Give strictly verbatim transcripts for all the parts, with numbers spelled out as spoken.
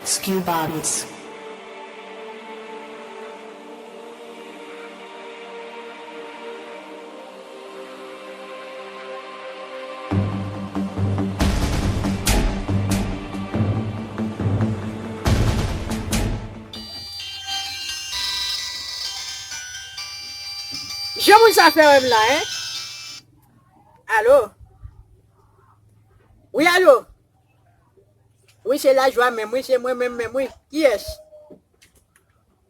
Skill Bobbies. Jan moun sa fè wè m la, en? Alo? Wi, alo? Wi, se Lajwa menm, wi, se mwen menm menm, wi. Kiyès?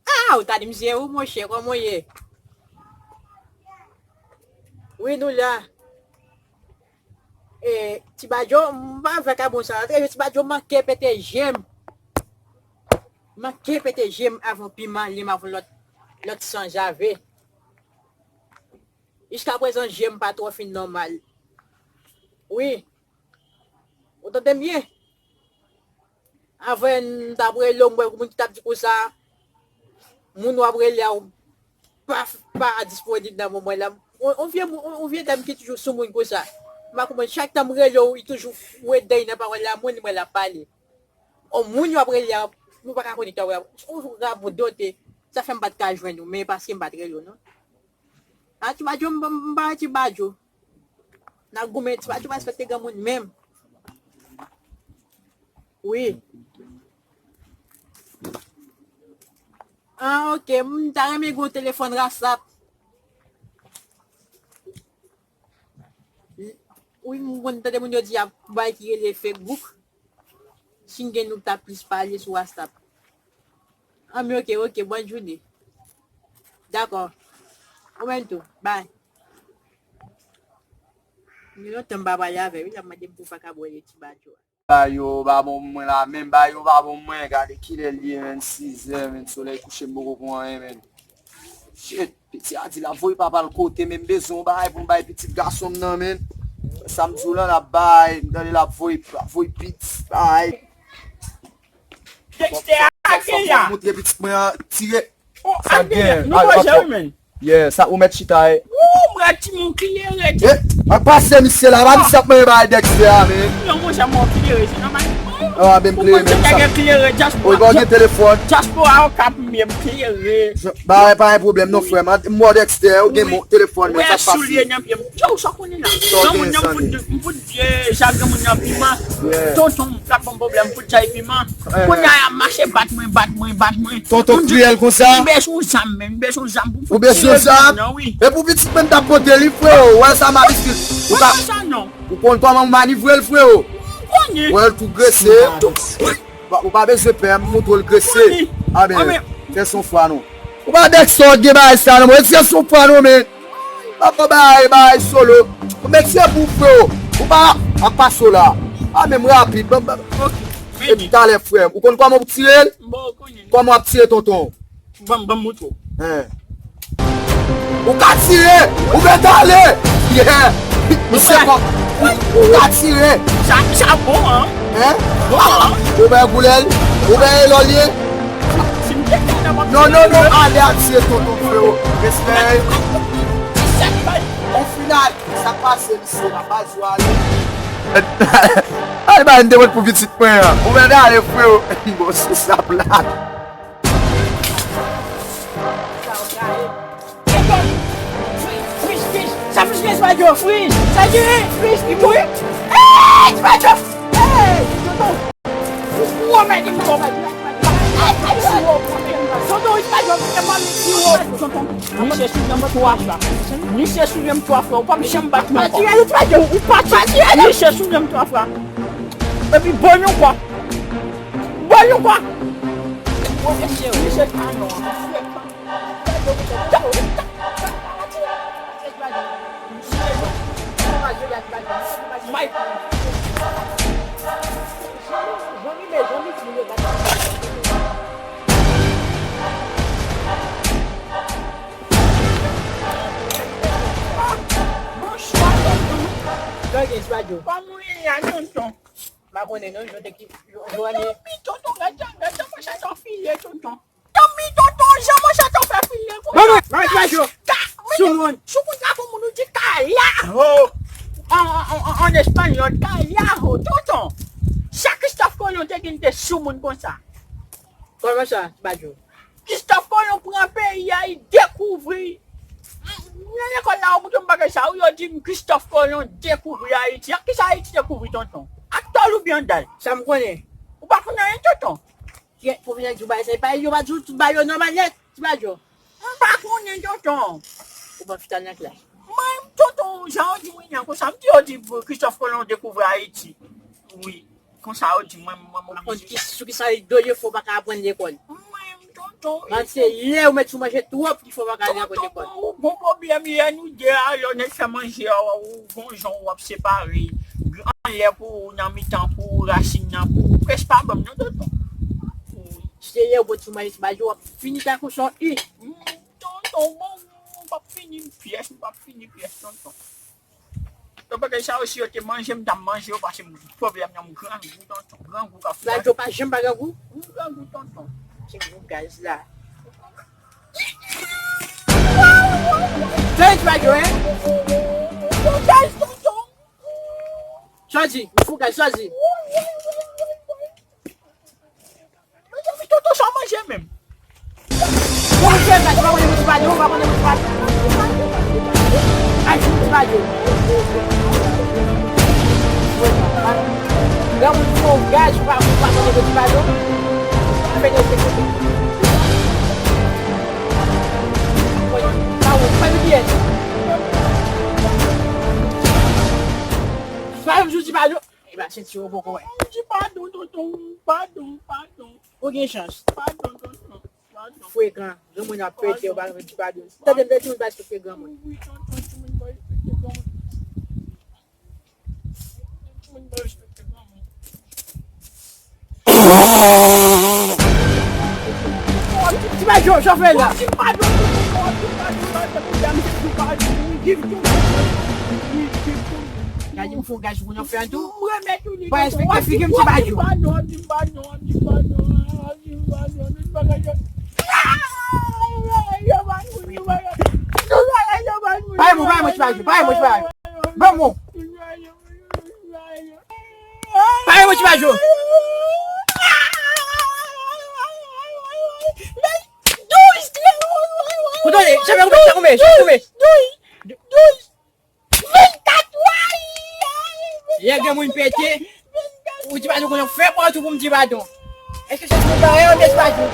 Ah, ou ta di m se ou, monchè, kòman w ye? Wi, nou la. E, Ti Badjo, m pa vle ka bon sa. Ti Badjo manke pete je m. Manke pete je m avon piman, li m avon lòt, lòt sanzave. Jiskaprezan, je m pa twò fin nòmal. Wi. Ou tande m byen? Avè n t ap rele w, m wè moun ki t ap di konsa, moun w ap rele a, ou pa, pa disponib nan moman la. On, on vye, on, on vye dam ki toujou sou moun konsa. M pa konprann, chak tan m rele w, li toujou wè dèy nan pawòl la, moun mwen l ap pale. On moun yo ap rele a, nou pa ka konekte avè l. Ou rabodote, sa fè m pa t ka jwenn ou, men paske m pa t rele w, non. A, Ti Badjo, m, m pa wè Ti Badjo. N ap goumen, Ti Badjo pa respekte granmoun menm. Wi. Ah, ok. M ta renmen gen yon telefòn WhatsApp. Wi, m konn tande moun yo di y ap bay ki rele Facebook. Si n gen nou ta plis pale sou WhatsApp. Ah, men ok, ok, bòn jounen. Dakò. Ou menm tou. Bye. Gen lontan m pa pale avè l, wi, l ap mande m pou vakabon e Ti Badjo a. Ba yo, ba bon mwen la, menm ba yo, ba bon mwen, gade kilè l ye, menm, sizè, menm, solèy kouche, m poko pran anyen, menm. Shit, piti a di l ap voye papa l kote, men m bezwen yon bagay pou m bay pitit gason m nan, menm. Sa m di w la, l ap bay, m tande l ap voye, l ap voye pitit, bay. Dexter, ake ya. Fòk m montre pitit mwen an, tire. Oh, sa gen, nou manje, wi, menm. Yeah, sa ou mèt chita, e. Wou, mwen timoun klere. Eh, ak pase misye la, pa di sa mwen bay Dexter a, men. Non, monchè, mwen klere, se nòmal. Ah, ben, m klere, men sa. Ou konn klere, diaspora. Ou gen telefòn. Diaspora, ou kap, men m klere. Ba, pa gen pwoblèm, non, frè m. M wè Dexter, ou gen bon telefòn, men sa pase. Wè soulye nan pye m. Yo, sa konnen la. Sa w gen, Sandy? M fout vye, sa granmoun nan piman. Yeah. Tonton, m t ap ban m pwoblèm, m fout chay piman. Kounye a, y ap mache bat mwen, bat mwen, bat mwen. Tonton kriyèl konsa? M bezwen yon zam, men, m bezwen yon zam pou m fout tire moun nan, wi. Ou bezwen zam? E pou pitit mwen m t ap pote li, freo. Wè sa, mabiskil. Ou ka, ou konn kòman m manivre l, freo? M konnen. Wè l tou grese. Ou pa, ou pa bezwen pè, m montre w l grese. A ben, fè son fwa non. Ou pa dèk sa w gen bagay sa non, mwen se son fwa non, men. Pa fè bagay, bagay solo. Ou met se pou freo. Ou pa ap pase w la. A men m rapid. Epi talè frè m. Ou konn kòman pou tire l? Kòman w ap tire tonton? Ban m, ban m montre w. Hein. Ou ka tire! Ou mèt ale! Yeah! Misye kòk! Ou ka tire! Sa, sa bon, hein? Hein? Bon, hein? Ou bay goulèl? Ou bay lòlye? Si m te ka nan... Non, non, non, ale a tire tonton freo. Respè. An final, sa k pase misye la, baz yo ale. Ay, ba, m te mèt pou pitit mwen an. Ou mèt ale freo. Bon, se sa blag. Sa friz, friz, friz, sa friz, friz, pa dyo, friz. Sa dyo, friz, li mouri. Ey, ti pa dyo. Ey, tonton. Ou, ou, mèt, li mouri. Ey, ti pa dyo. Tonton, ti pa dyo, e pa li, ti wo. Tonton, misye soulye m twa fwa. Misye soulye m twa fwa. Ou pa janm bat mwen. Pa tire, ti pa dyo. Ou pa tire. Misye soulye m twa fwa. Epi bon yon kwa. Bon yon kwa. Misye, misye, ah non. Pa mouri a, tonton. M pa konnen non, Jode ki, Jode. Tanmi, tonton, gad jan, gad jan manchèt ou file, tonton. Tanmi, tonton, jan manchèt ou fè file konsa. Ban mwen, ban mwen, Bajo. Soumoun. Soumoun, ka pou moun ou di carajo. An, an, an, an espanyòl, carajo, tonton. Sa Christophe Colomb te di n te soumoun konsa. Kòman sa, Ti Badjo? Christophe Colomb pran peyi a, li dekouvri. Nan lekòl la, yo montre m bagay sa, wi, yo di m Christophe Colomb dekouvri Ayiti. Ak kisa Ayiti dekouvri, tonton? Ak tòl oubyen dal? Sa m konnen. Ou pa konn anyen, tonton? Kiyès pwofesè di w bagay sa? E pa yo pa di w tout bagay yo nòmal nèt, Ti Badjo? M pa konnen, tonton. Ou pa foutan nan klas. Mwen, tonton, jan yo di mwen an konsa, m di yo di Christophe Colomb dekouvri Ayiti. Wi. Konsa yo di mwen, mwen, mwen pa konn ki, sou kisa li dwe fò pa ka aprann lekòl. Mwen, tonton. Ban se lè ou mèt sou manje twòp ki fò pa ka aprann lekòl. Tonton, ou gon pwoblèm yè nou de a, lè nèg fè manje a, ou gon jan w ap separe. Anlè pou ou, nan mitan pou ou, rasin nan pou ou, près pa ban m non, tonton. Se lè ou mèt sou manje Ti Badjo, w ap fini tankou son i. Tonton, bon, ou p ap fini pyès, ou p ap fini pyès, tonton. Yo bagay sa yo, si yo te manje m, m t ap manje yo, paske m pwoblèm nan, m grangou, tonton. Grangou k ap fè. Ti Badjo pa janm pa grangou? M grangou, tonton. Se gwo gaz la. Tande Ti Badjo, hein? Gwo gaz, tonton. Sòdi, gwo gaz, sòdi. Mezanmi, tonton, sa w manje menm? Bon, mwen fè sa, ou pa konnen mwen Ti Badjo, ou pa konnen mwen Ti Badjo. Ay, Ti Badjo. Granmoun fè w gaz, ou pa, ou pa konnen mwen Ti Badjo. Fè de respekte. Sa ou fè, Ti Badjo. Sa ou fè, Ti Badjo. E pa senti yo poko wè. Di padon, tonton. Padon, padon. Ou gen chans. Padon, tonton. Padon. Frekan. Granmoun ap pete, ou pa di padon. Tande m, tande m, pa respekte granmoun. Wi, tonton, timoun pa respekte granmoun. Timoun pa respekte granmoun. Ti Badjo, sa w fè la? Di padon, tonton, di padon, padon, tonton, di padon. Gade m fè yon gaz pou nou fè an tou. Mwen respekte figi m, Ti Badjo. Bay mwen, bay mwen, Ti Badjo, bay mwen, Ti Badjo. Bay mwen. Bay mwen, Ti Badjo. Koute, se fè koupe, se fè koupe, se fè koupe. Vennkat, way! Lè granmoun pete, ou Ti Badjo konnen fè pòt ou pou m Ti Badjo. Èske se pou bagay yo, Ti Badjo?